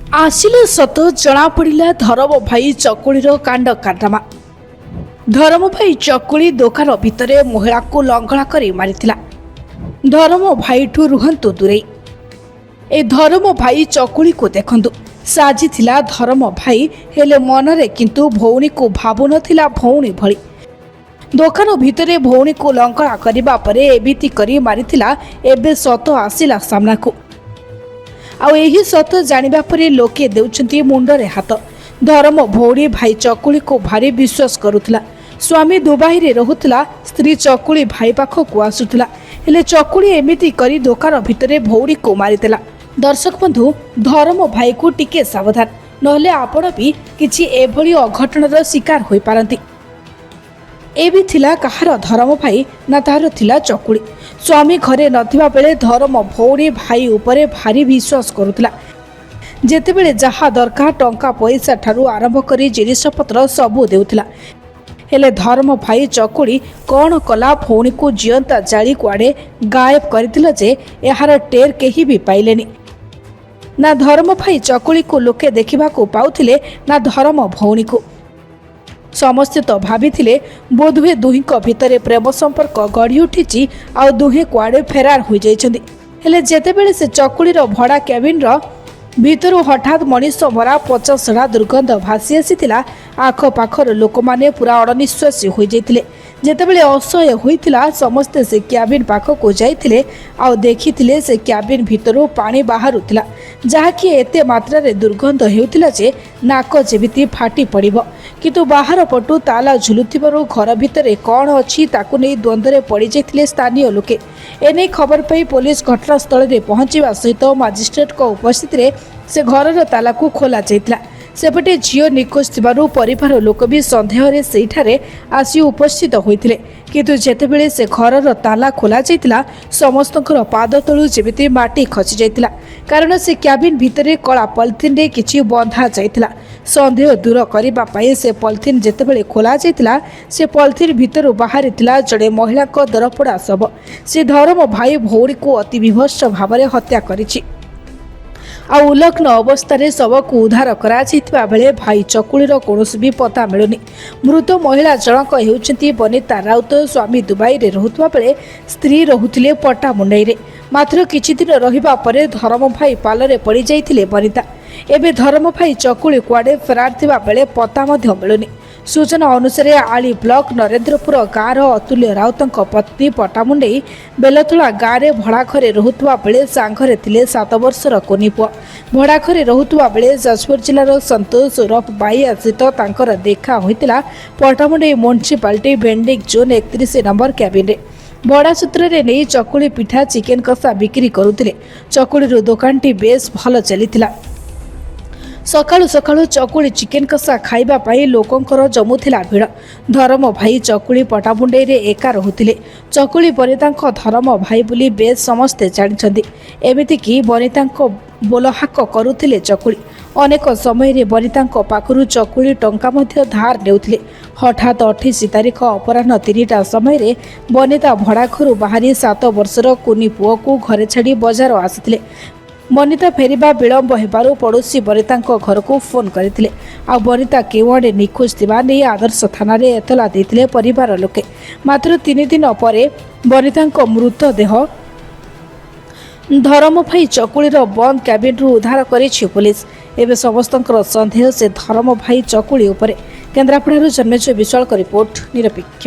ଆସିଲେ ସତ ଜଣାପଡ଼ିଲା ଧରମ ଭାଇ ଚକୁଳିର କାଣ୍ଡ କାରନାମା। ଧରମ ଭାଇ ଚକୁଳି ଦୋକାନ ଭିତରେ ମହିଳାଙ୍କୁ ଲଙ୍ଗଳା କରି ମାରିଥିଲା। ଧରମ ଭାଇଠୁ ରୁହନ୍ତୁ ଦୂରେଇ। ଏ ଧରମ ଭାଇ ଚକୁଳିକୁ ଦେଖନ୍ତୁ, ସାଜିଥିଲା ଧରମ ଭାଇ, ହେଲେ ମନରେ କିନ୍ତୁ ଭଉଣୀକୁ ଭାବୁନଥିଲା ଭଉଣୀ ଭଳି। ଦୋକାନ ଭିତରେ ଭଉଣୀକୁ ଲଙ୍ଗଳା କରିବା ପରେ ଏମିତି କରି ମାରିଥିଲା। ଏବେ ସତ ଆସିଲା ସାମ୍ନାକୁ। ଆଉ ଏହି ସତ ଜାଣିବା ପରେ ଲୋକେ ଦେଉଛନ୍ତି ମୁଣ୍ଡରେ ହାତ। ଧରମ ଭଉଣୀ ଭାଇ ଚକୁଳିକୁ ଭାରି ବିଶ୍ୱାସ କରୁଥିଲା। ସ୍ୱାମୀ ଦୁବାଇରେ ରହୁଥିଲା, ସ୍ତ୍ରୀ ଚକୁଳି ଭାଇ ପାଖକୁ ଆସୁଥିଲା। ହେଲେ ଚକୁଳି ଏମିତି କରି ଦୋକାନ ଭିତରେ ଭଉଣୀକୁ ମାରିଦେଲା। ଦର୍ଶକ ବନ୍ଧୁ, ଧରମ ଭାଇକୁ ଟିକେ ସାବଧାନ, ନହେଲେ ଆପଣ ବି କିଛି ଏଭଳି ଅଘଟଣର ଶିକାର ହୋଇପାରନ୍ତି। ଏ ବି ଥିଲା କାହାର ଧରମ ଭାଇ ନା ତାହାର ଥିଲା ଚକୁଳି। ସ୍ୱାମୀ ଘରେ ନଥିବା ବେଳେ ଧରମ ଭଉଣୀ ଭାଇ ଉପରେ ଭାରି ବିଶ୍ୱାସ କରୁଥିଲା। ଯେତେବେଳେ ଯାହା ଦରକାର, ଟଙ୍କା ପଇସା ଠାରୁ ଆରମ୍ଭ କରି ଜିନିଷପତ୍ର ସବୁ ଦେଉଥିଲା। ହେଲେ ଧରମ ଭାଇ ଚକୁଳି କ'ଣ କଲା? ଭଉଣୀକୁ ଜିଅନ୍ତା ଜାଳି କୁଆଡ଼େ ଗାୟବ କରିଥିଲା ଯେ ଏହାର ଟେର୍ କେହି ବି ପାଇଲେନି। ନା ଧରମ ଭାଇ ଚକୁଳିକୁ ଲୋକେ ଦେଖିବାକୁ ପାଉଥିଲେ, ନା ଧରମ ଭଉଣୀକୁ। ସମସ୍ତେ ତ ଭାବିଥିଲେ ବୋଧହୁଏ ଦୁହିଁଙ୍କ ଭିତରେ ପ୍ରେମ ସମ୍ପର୍କ ଗଢ଼ି ଉଠିଛି ଆଉ ଦୁହେଁ କୁଆଡ଼େ ଫେରାର ହୋଇଯାଇଛନ୍ତି। ହେଲେ ଯେତେବେଳେ ସେ ଚକୁଳିର ଭଡ଼ା କ୍ୟାବିନ୍ର ଭିତରୁ ହଠାତ୍ ମଣିଷ ମରା ପଚାସଢ଼ା ଦୁର୍ଗନ୍ଧ ଭାସି ଆସିଥିଲା, ଆଖପାଖର ଲୋକମାନେ ପୁରା ଅଣନିଶ୍ୱାସୀ ହୋଇଯାଇଥିଲେ। ଯେତେବେଳେ ଅସହ୍ୟ ହୋଇଥିଲା, ସମସ୍ତେ ସେ କ୍ୟାବିନ୍ ପାଖକୁ ଯାଇଥିଲେ ଆଉ ଦେଖିଥିଲେ ସେ କ୍ୟାବିନ୍ ଭିତରୁ ପାଣି ବାହାରୁଥିଲା, ଯାହାକି ଏତେ ମାତ୍ରାରେ ଦୁର୍ଗନ୍ଧ ହେଉଥିଲା ଯେ ନାକ ଯେମିତି ଫାଟି ପଡ଼ିବ। କିନ୍ତୁ ବାହାର ପଟୁ ତାଲା ଝୁଲୁଥିବାରୁ ଘର ଭିତରେ କ'ଣ ଅଛି, ତାକୁ ନେଇ ଦ୍ୱନ୍ଦ୍ୱରେ ପଡ଼ିଯାଇଥିଲେ ସ୍ଥାନୀୟ ଲୋକେ। ଏନେଇ ଖବର ପାଇ ପୋଲିସ ଘଟଣାସ୍ଥଳରେ ପହଞ୍ଚିବା ସହିତ ମାଜିଷ୍ଟ୍ରେଟଙ୍କ ଉପସ୍ଥିତିରେ ସେ ଘରର ତାଲାକୁ ଖୋଲା ଯାଇଥିଲା। ସେପଟେ ଝିଅ ନିଖୋଜ ଥିବାରୁ ପରିବାର ଲୋକ ବି ସନ୍ଦେହରେ ସେଇଠାରେ ଆସି ଉପସ୍ଥିତ ହୋଇଥିଲେ। କିନ୍ତୁ ଯେତେବେଳେ ସେ ଘରର ତାଲା ଖୋଲା ଯାଇଥିଲା, ସମସ୍ତଙ୍କର ପାଦ ତଳୁ ଯେମିତି ମାଟି ଖସି ଯାଇଥିଲା। କାରଣ ସେ କ୍ୟାବିନ୍ ଭିତରେ କଳା ପଲିଥିନରେ କିଛି ବନ୍ଧା ଯାଇଥିଲା। ସନ୍ଦେହ ଦୂର କରିବା ପାଇଁ ସେ ପଲିଥିନ୍ ଯେତେବେଳେ ଖୋଲା ଯାଇଥିଲା, ସେ ପଲିଥିନ୍ ଭିତରୁ ବାହାରିଥିଲା ଜଣେ ମହିଳାଙ୍କ ଦରପୋଡ଼ା ଶବ। ସେ ଧରମ ଭାଇ ଭଉଣୀକୁ ଅତି ବୀଭତ୍ସ ଭାବରେ ହତ୍ୟା କରିଛି। ଆଉ ଉଲଗ୍ନ ଅବସ୍ଥାରେ ଶବକୁ ଉଦ୍ଧାର କରାଯାଇଥିବା ବେଳେ ଭାଇ ଚକୁଳିର କୌଣସି ବି ପତ୍ତା ମିଳୁନି। ମୃତ ମହିଳା ଜଣକ ହେଉଛନ୍ତି ବନିତା ରାଉତ। ସ୍ୱାମୀ ଦୁବାଇରେ ରହୁଥିବା ବେଳେ ସ୍ତ୍ରୀ ରହୁଥିଲେ ପଟ୍ଟାମୁଣ୍ଡାଇରେ। ମାତ୍ର କିଛି ଦିନ ରହିବା ପରେ ଧରମ ଭାଇ ପାଲରେ ପଡ଼ିଯାଇଥିଲେ ବନିତା। ଏବେ ଧରମ ଭାଇ ଚକୁଳି କୁଆଡ଼େ ଫେରାର ଥିବା ବେଳେ ପତ୍ତା ମଧ୍ୟ ମିଳୁନି। ସୂଚନା ଅନୁସାରେ, ଆଳି ବ୍ଲକ ନରେନ୍ଦ୍ରପୁର ଗାଁର ଅତୁଲ୍ୟ ରାଉତଙ୍କ ପତ୍ନୀ ପଟ୍ଟାମୁଣ୍ଡେଇ ବେଲତଳା ଗାଁରେ ଭଡ଼ା ଘରେ ରହୁଥିବା ବେଳେ ସାଙ୍ଗରେ ଥିଲେ 7 ବର୍ଷର କୁନି ପୁଅ। ଭଡ଼ା ଘରେ ରହୁଥିବା ବେଳେ ଯାଜପୁର ଜିଲ୍ଲାର ସନ୍ତୋଷ ଓରଫ ବାଇଆ ସହିତ ତାଙ୍କର ଦେଖା ହୋଇଥିଲା Pattamundai municipality vending zone 31 number କ୍ୟାବିନରେ। ଭଡ଼ା ସୂତ୍ରରେ ନେଇ ଚକୁଳି ପିଠା, ଚିକେନ କଷା ବିକ୍ରି କରୁଥିଲେ। ଚକୁଳିର ଦୋକାନଟି ବେଶ୍ ଭଲ ଚାଲିଥିଲା। ସକାଳୁ ସକାଳୁ ଚକୁଳି, ଚିକେନ କଷା ଖାଇବା ପାଇଁ ଲୋକଙ୍କର ଜମୁଥିଲା ଭିଡ଼। ଧରମ ଭାଇ ଚକୁଳି ପଟାମୁଣ୍ଡେଇରେ ଏକା ରହୁଥିଲେ। ଚକୁଳି ବନିତାଙ୍କ ଧରମ ଭାଇ ବୋଲି ବେଶ୍ ସମସ୍ତେ ଜାଣିଛନ୍ତି। ଏମିତିକି ବନିତାଙ୍କ ବୋଲହାକ କରୁଥିଲେ ଚକୁଳି। ଅନେକ ସମୟରେ ବନିତାଙ୍କ ପାଖରୁ ଚକୁଳି ଟଙ୍କା ମଧ୍ୟ ଧାର ନେଉଥିଲେ। ହଠାତ୍ 28 ତାରିଖ ଅପରାହ୍ନ 3ଟା ସମୟରେ ବନିତା ଭଡ଼ା ଘରୁ ବାହାରି 7 ବର୍ଷର କୁନି ପୁଅକୁ ଘରେ ଛାଡ଼ି ବଜାର ଆସିଥିଲେ। ବନିତା ଫେରିବା ବିଳମ୍ବ ହେବାରୁ ପଡ଼ୋଶୀ ବନିତାଙ୍କ ଘରକୁ ଫୋନ୍ କରିଥିଲେ। ଆଉ ବନିତା କେଉଁଆଡ଼େ ନିଖୋଜ ଥିବା ନେଇ ଆଦର୍ଶ ଥାନାରେ ଏତଲା ଦେଇଥିଲେ ପରିବାର ଲୋକେ। ମାତ୍ର 3 ଦିନ ପରେ ବନିତାଙ୍କ ମୃତଦେହ ଧରମ ଭାଇ ଚକୁଳିର ବନ୍ଦ କ୍ୟାବିନ୍ରୁ ଉଦ୍ଧାର କରିଛି ପୋଲିସ। ଏବେ ସମସ୍ତଙ୍କର ସନ୍ଦେହ ସେ ଧରମ ଭାଇ ଚକୁଳି ଉପରେ। କେନ୍ଦ୍ରାପଡ଼ାରୁ ଜନ୍ମେଜୟ ବିଶ୍ୱାଳଙ୍କ ରିପୋର୍ଟ, ନିରପେକ୍ଷ।